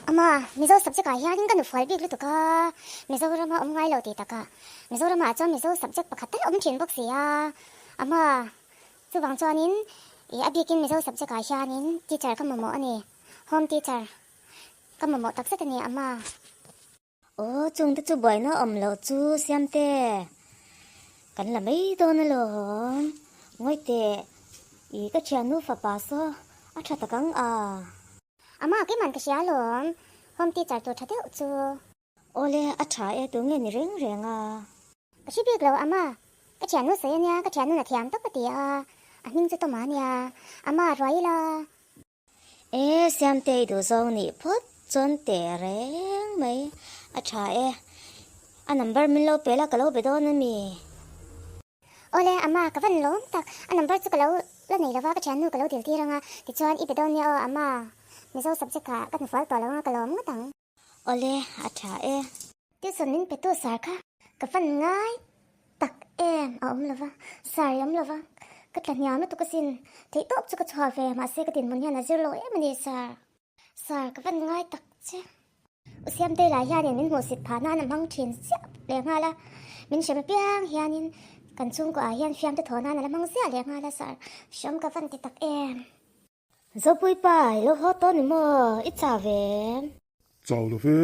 Ama, Mizo subject ah hianin ka nufual bik lutuk a, Mizorama awm ngai lo tih takah Mizoramah chuan Mizo subject pakhat tal awm thin bawk si a. Ama, chuvang chuanin ih a bikin Mizo subject ah hianin teacher ka mamawh a ni, home teacher ka mamawh takzet a ni Ama. Aw, chungte chu buaina awm loh chu Siamte, kan la mai dawn alawm. Ngawite, i ka thiannu fapa saw a tha tak ang a. Ama, keiman ka hria alawm, home teacher tur tha deuh chu. Awle, a tha e, tu nge ni reng reng a? Ka hre bik lo, Ama, ka thiannu sawi ania, ka thiannu na thiam tawp a ti a, a hming chu Tawma ania, Ama, ruai ila. E, Siamtei duhzawng nih phawt chuan teh reng mai a tha e. A number min lo pe la ka lo be dawn a mi? Awle, Amma, ka van lawm tak. A number chu ka lo la nei lova, ka thiannu ka lo dil tir ang a, tichuan i be dawn nia aw, Amma. Mizo subject ah ka hnufual tawh lo ang a, ka lawm ngawt ang. Awle, a tha e. Tuition min petu sar kha ka fan ngai tak em a awm lova, sar i awm lova, ka tla hniam lutuk asin, theih tawp chu ka chhuah ve, mahse ka dinhmun hian a zir lo em a ni sar. Sar ka fan ngai tak che. U Siamtei lah hianin min hmuhsit phah nan a hmang thin ziah leh nghal a, min hrem apiang hianin kan chhungkaw ah hian fiamte thaw nan a la hmang ziah leh nghal a sar, hreawm ka van ti tak em. Zopui pa, i lo haw tawh ni maw? I chau ve em? Chau lo ve.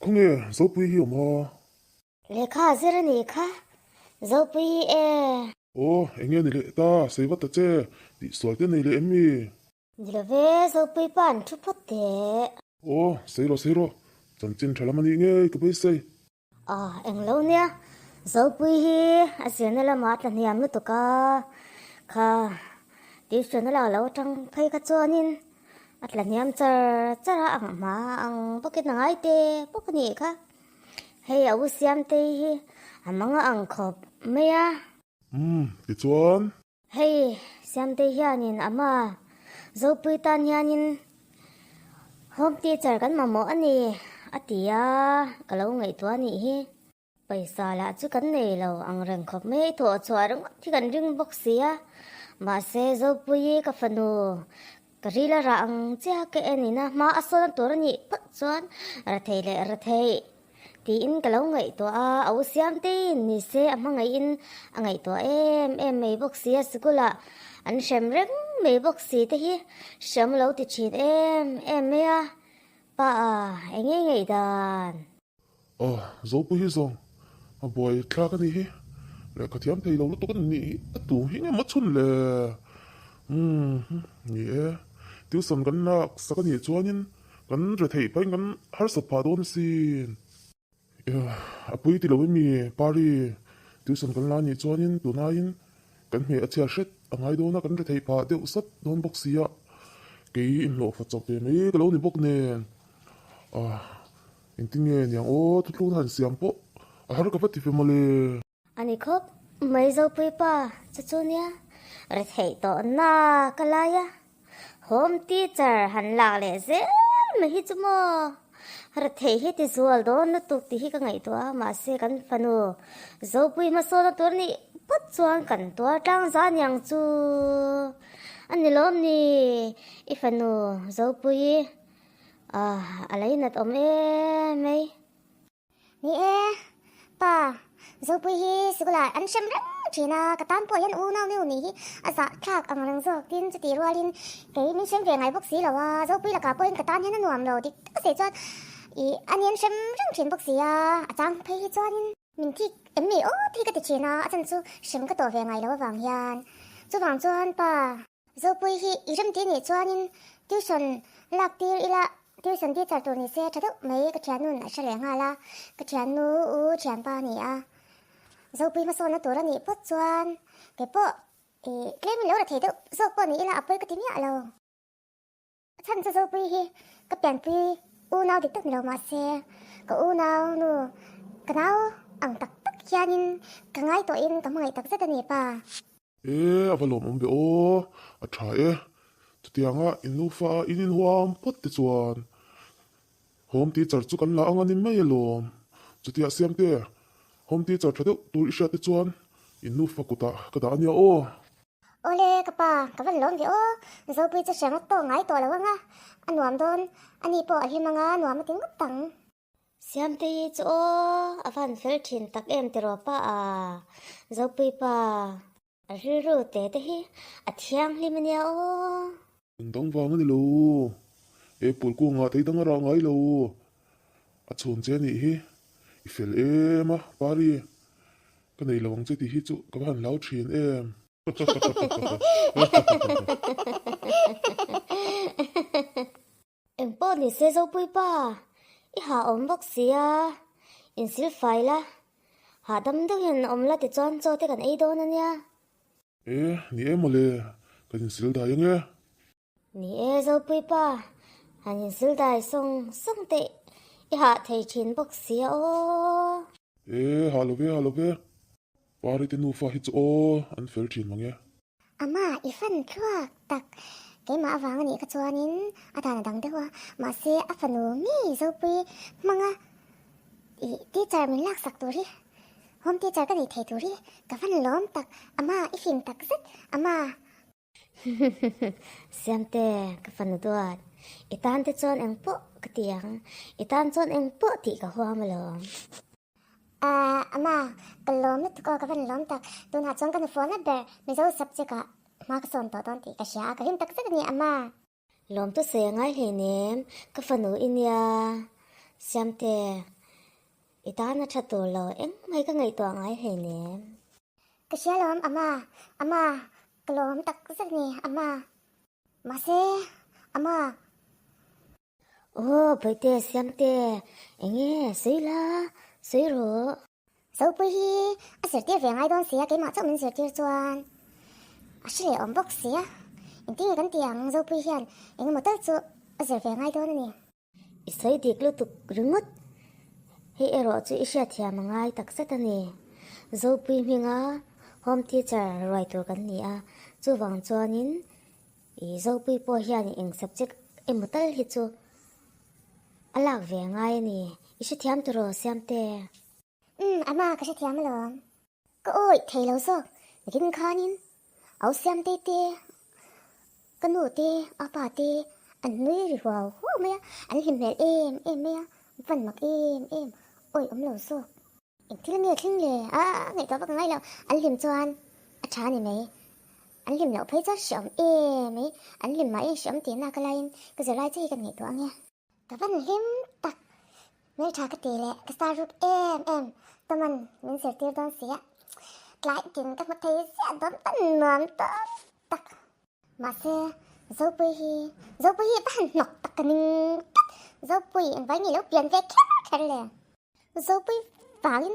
Khawnge Zopui hi awm a? Lehkha a zir a nih kha. Zopui hi e. Aw, eng nge ni leh ta, sawi vat ta che, tih sual te nei leh em mi? Ni lo ve, Zopui pa an thu phawt teh. Aw, sawi rawh, sawi rawh, chanchin tha lam a nih ngei ka beisei. Aw, englo nia, Zopui hi a zirna lamah a tla hniam lutuk a, kha tuition a lak lo atang phei kha chuanin a tla hniam char char a, ang hma ang bawkin a ngai te bawk a nih kha. Hei a u Siamtei hi a mang a ang khawp mai a. Umm, tichuan. Hei Siamtei hianin ama Zopui tan hianin home teacher kan mamawh a ni a ti a, ka lo ngaihtuah a nih hi. Pawisa lah chu kan nei lo ang reng khawp mai a, i thawh chhuah ringawt hi kan ring bawk si a, mahse Zopuii ka fanu ka ril a rah ang chiah ka en ina hma a sawn a tur a nih phawt chuan ra thei leh ra theih. Tiin ka lo ngaihtuah a, a u Siamteiin ni se a hmangaihin a ngaihtuah em em mai bawk si a, sikulah an hrem reng mai bawk si te hi hrem lo ti thin em em mai a, pa a eng nge ngaihdan? Aw, Zopui hi zawng a buai thlak a nih hi, lehkha thiam thei lo lutuk a nih hi, a tu hi nge maw chhun le? Umm, ni e, tuition kan lak sak a nih chuanin Kan retheih pahin kan harsat phah dawn asin. A pui ti lo emi Pari tuition kan la nih chuanin tunaiin kan hmeh a chhiat hret a ngai dawn a, kan retheih phah deuh sat dawn bawk si a, kei inhlawh fa chawp ve mai ka lo ni bawk nen. Ah, engtin nge niang aw, thuthluk na han siam pawh a har ka va ti fe mawle. A ni khawp mai Zopui pa chu chu nia retheih tawh na ka lai a, home teacher han lak leh zel mai hi chu maw retheih hi ti zual dawn lutuk tih hi ka ngaihtuah a, mahse kan fanu Zopui hmasawn a tur nih phawt chuan kan tuar tlang za niang chu a ni lawm ni i fanu Zopui a leinat awm em mai. Ni e, pa, Zopui hi sikula an hrem reng thin a, ka tan pawh hian unau neu nih hi a zah thlak ang reng zawk tin chutih rualin kei min hrem ve ngai bawk si lo a, Zopui lakah pawhin ka tan hian a nuam lo dik tak a sawi chuan ih ani an hrem reng thin bawk si a, a chang phei hi chuanin min thik em ni aw thi ka ti thin a, a chan chu hrem ka tawh ve ngai lo avang hian chuvang chuan pa, Zopui hi i rem tih nih chuanin tuition lak tir ila tuition teacher tur ni se tha deuh mai ka thiannu'n a hre leh nghal a, ka thiannu u thianpa a ni a. Zopui hmasawnna tur a nih phawt chuan kei pawh ih tlemin lo ra thei deuh zawk pawh ni ila a pawi ka ti miah lo. A chhan chu Zopui hi ka pianpui unau dik tak ni lo mahse ka unau nu ka nau ang tak tak hianin ka ngai tawhin ka hmangaih tak zet a ni pa. E, a va lawmawm ve aw, a tha e. Chutianga in nufa in inhuam phawt te chuan home teacher chu kan la ang a ni mai alawm. Chutia Siamte, home teacher tha deuh tur i hriat te chuan in nufa kutah ka dah a nia aw. Awle ka pa, ka van lawm ve aw, Zopui chu hre ngawt tawh ngai tawh lo ang a, a nuam dawn, ani pawh a hlim ang a, nuam a ti ngawt ang. Siamte hi chu aw, a van fel thin tak em tiraw pa a, Zopui pa, a rilru te te hi a thianghlim ania aw. Eng dang vang a ni lo, Apple kungah thei dang a rah ngai lo, a chhawn che a nih hi, i fel em a, Pari, ka nei lo ang che tih hi chu ka va han hlau thin em. Eng pawh ni se Zopui pa, i hah awm bawk si a, insil fai la, hahdam deuhin awm la tichuan chaw te kan ei dawn a nia. E, ni e mawle, kan insil dai ang e. Ni e Zopui pa, han insil dai sawng sawng teh i hah thei thin bawk si a aw. E, hah lo ve, hah lo ve. Pari te nufa hi chu aw, an fel thin mang e. Ama, i fan thluak tak. Keimah avang a nih kha chuanin a dan a dang deuh a, mahse a fanu ngei Zopui hmanga i teacher min laksak tur hi, home teacher ka nei thei tur hi ka van lawm tak. Ama, i fing tak zet. Ama. Siamte, ka fanu duat. I tan te chuan eng pawh ka ti ang. I tan chuan eng pawh tih ka huam alawm. Ahh ama, ka lawm lutuk aw, ka van lawm tak. Tunah chuan ka nufual na ber Mizo subject ah hma ka sawn tawh dawn tih ka hria a, ka hlim tak zet a ni ama. Lawm chu sawi a ngai hleinem, ka fanu i nia. Siamte, i tan a tha tur lo, engmah hi ka ngaihtuah ngai hleinem. Ka hria lawm ama, ama, ka lawm tak zet a ni ama. Mahse, ama. Aw Bawihte Siamte enge sawi la sawi rawh. Zopui hi a zirtir ve ngai dawn sia keimah chauh min zirtir chuan a hre leh awm bawk sia engtin nge kan ti ang Zopui hian engemaw tal chu a zir ve ngai dawn a ni. I sawi dik lutuk ringawt hei erawh chu i hriatthiam a ngai takzet a ni. Zopui hminga home teacher ruai tur kan ni a chuvang chuanin I Zopui pawh hian eng subject emaw tal hi chu a lak ve ngai a ni. I hrethiam tawh Siamte? Umm, ama ka hrethiam alawm. Ka awih thei lo zawk. Nikin khanin au Siamte te, ka nu te, a pa te an nui ri huau huau mai a, an hlim hmel em em mai a, van mak em em, awih awm lo zawk. Eng thil nge thleng le? A ngaihtuah vak ngai lo. An hlim chuan a tha a ni mai. An hlim loh phei chuan hreawm em mai. An hlim mah in hreawm tihna ka laiin ka zirlai che hi ka ngaihtuah ang e. Ka van hlim tak. Hmeltha ka ti leh ka star ruk em em. Tuman min zirtir dawn si a. Tlai tin ka hmu thei ziah dawn ta nuam tawn tak. Mahse Zopui hi Zopui hi va han hnawk tak ka ning tlat. Zopui engvai nge lo pian ve kher kher le. Zopui vangin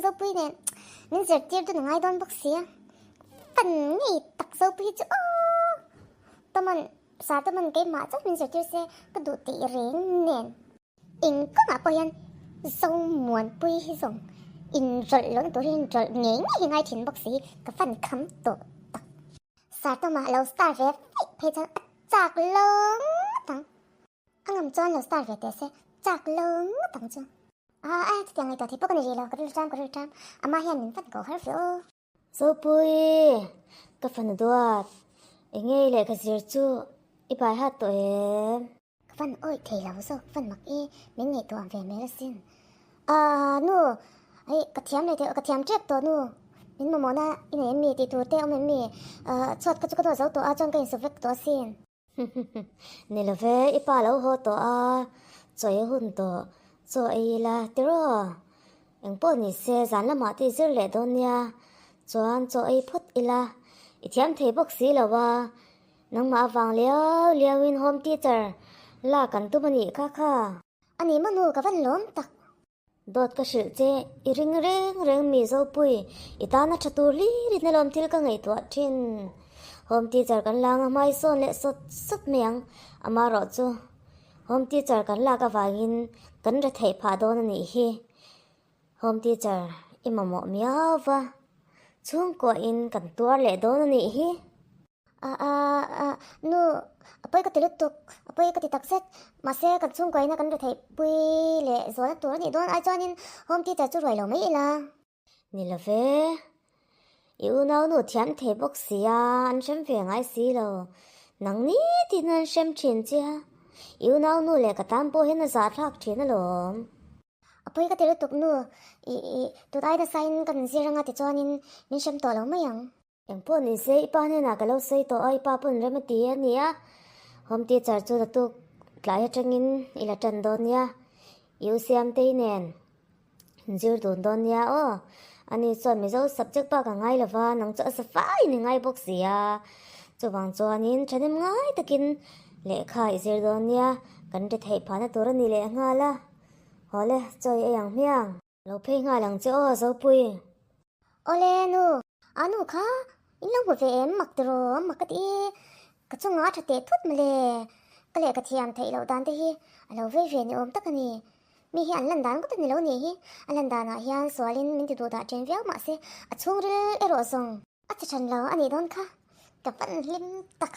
Zopui nen min zirtir dun a ngai dawn bawk sia fan ngei tak Zopui hi chu aw Toman Sir Toman keimah chauh min zirtir se ka duh tih reng nen eng kawngah pawh hian Zomuanpui hi zawng inrawlh lohna tur hi inrawlh ngei ngei hi ngai thin bawk si ka fan kham tawh tak. Sir Toma a lo star ve feih phei chuan a chak lo ngawt ang. A ngam chuan lo star ve teh se, chak lo ngawt ang chu. A a, chutiang ngaihtuah thei pawh ka ni rih lo, ka rilru ṭam, ka rilru ṭam. Amah hian min fan ko har ve aw. Zopui, ka fanu duat, enge i lehkha zir chu i bai hat tawh em? Ka fan awih thei lo zawk, fan mak i, min ngaihtuah ve hmel asin. A nu, hei ka thiam leh teh, ka thiam ṭep tawh nu, min mamawhna i nei em mi tih tur te awm em mi? Chhuat kha chu ka dawh zo tawh a, chuan ka insuk vek tawh asin. Ni lo ve, i pa lo haw tawh a, chaw ei hun tawh, chaw ei ila tiraw? Engpawh ni se zan lamah te i zir leh dawn nia, chuan chaw ei phawt ila, i thiam thei bawk si lo a, nangmah avang liau liauin home teacher lak kan tum a nih kha kha. A ni maw nu ka van lawm tak. Dawt ka hrilh che, i ring reng reng mi Zopui, i tana tha tur hlir in alawm thil ka ngaihtuah thin. Home teacher kan la anga hmai sawn leh sawt sawt mai ang, amaherawh chu home teacher kan lak avangin kan re theih phah dawn a nih hi. Home teacher i mamawh miau va, chhungkuahin kan tuar leh dawn a nih hi. A a a nu a pawi ka ti lutuk a pawi ka ti tak zet mahse kan chhungkua ina kan retheih pui leh zualna tur a nih dawn ai chuanin home teacher chu ruai lo mai ila. Ni lo ve. I unaunu thiam thei bawk si a, an hrem ve ngai si lo. Nang ni tin an hrem thin che a, i unaunu leh ka tan pawh hian a zahthlak thin alawm. A pawi ka ti lutuk nu, i i tut ai nasa in ka zir anga tichuanin min hrem tawh lo mai ang. Engpawh ni se i pa hnenah ka lo sawi tawh a, i pa pawn rem a ti a ni a, home teacher chu naktuk tlai atangin i la tan dawn nia, i u Siamtei nen zir dun dawn nia aw, ani chuan Mizo subject bak a ngai lo va, nang chu a za faiin i ngai bawk si a, chuvang chuanin thahnem ngai takin lehkha i zir dawn nia, kan ri theih phahna tur a ni leh nghal a, haw le chawi ei ang hmiang. Lo phei nghal ang che aw Zopui. Awle nu, a nu kha in lo hmu ve em mak tiraw mak ka ti i, ka chungah a tha teh thut mawle, ka lehkha thiam theih loh dan te hi a lo vei ve ni awm tak a ni. Mi hi an lan dan ngawt a ni lo nih hi, a lan danah hian sualin min ti duh dah chen viau mahse a chhungril erawh zawng a che than lo a nih dawn kha, ka van hlim tak.